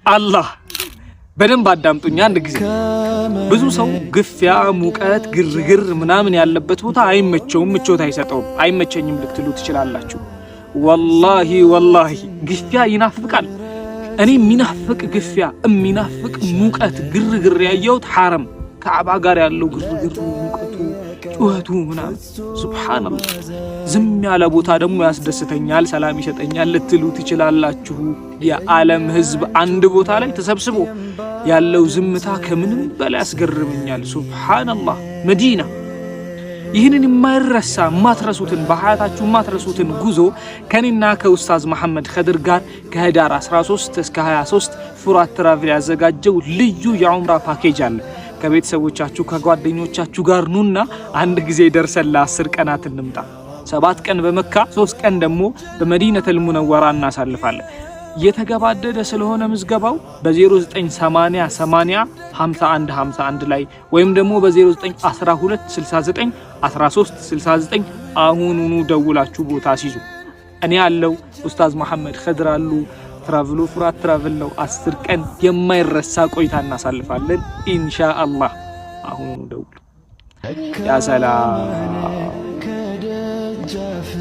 አላህ። በደንብ አዳምጡኝ አንድ ጊዜ። ብዙ ሰው ግፊያ፣ ሙቀት፣ ግርግር ምናምን ያለበት ቦታ አይመቸውም፣ ምቾት አይሰጠውም። አይመቸኝም ልትሉ ትችላላችሁ። ወላሂ ወላሂ ግፊያ ይናፍቃል። እኔ የሚናፍቅ ግፊያ፣ የሚናፍቅ ሙቀት፣ ግርግር ያየሁት ሐረም ካዕባ ጋር ያለው ግርግሩ፣ ሙቀቱ፣ ጩኸቱ ምናምን ሱብሃንአላህ። ዝም ያለ ቦታ ደግሞ ያስደስተኛል፣ ሰላም ይሰጠኛል ልትሉ ትችላላችሁ። የዓለም ሕዝብ አንድ ቦታ ላይ ተሰብስቦ ያለው ዝምታ ከምንም በላይ ያስገርመኛል። ሱብሃንአላህ መዲና። ይህንን የማይረሳ፣ የማትረሱትን፣ በሀያታችሁ የማትረሱትን ጉዞ ከኔና ከኡስታዝ መሐመድ ከድር ጋር ከህዳር 13 እስከ 23 ፉራት ትራቭል ያዘጋጀው ልዩ የዑምራ ፓኬጅ አለ። ከቤተሰቦቻችሁ፣ ከጓደኞቻችሁ ጋር ኑና አንድ ጊዜ ደርሰን ለ10 ቀናት እንምጣ። 7 ቀን በመካ፣ 3 ቀን ደግሞ በመዲነተል ሙነወራ እናሳልፋለን። እየተገባደደ ስለሆነ ምዝገባው በ0980 80 51 51 ላይ ወይም ደግሞ በ0912 69 13 69 አሁኑኑ ደውላችሁ ቦታ ሲይዙ። እኔ ያለው ኡስታዝ መሐመድ ከድር አሉ። Travel ኡ ፉራት ትራቭል ነው። 10 ቀን የማይረሳ ቆይታ እናሳልፋለን ኢንሻ አላህ። አሁኑኑ ደውሉ። ያ ሰላም። ከደጃፍ።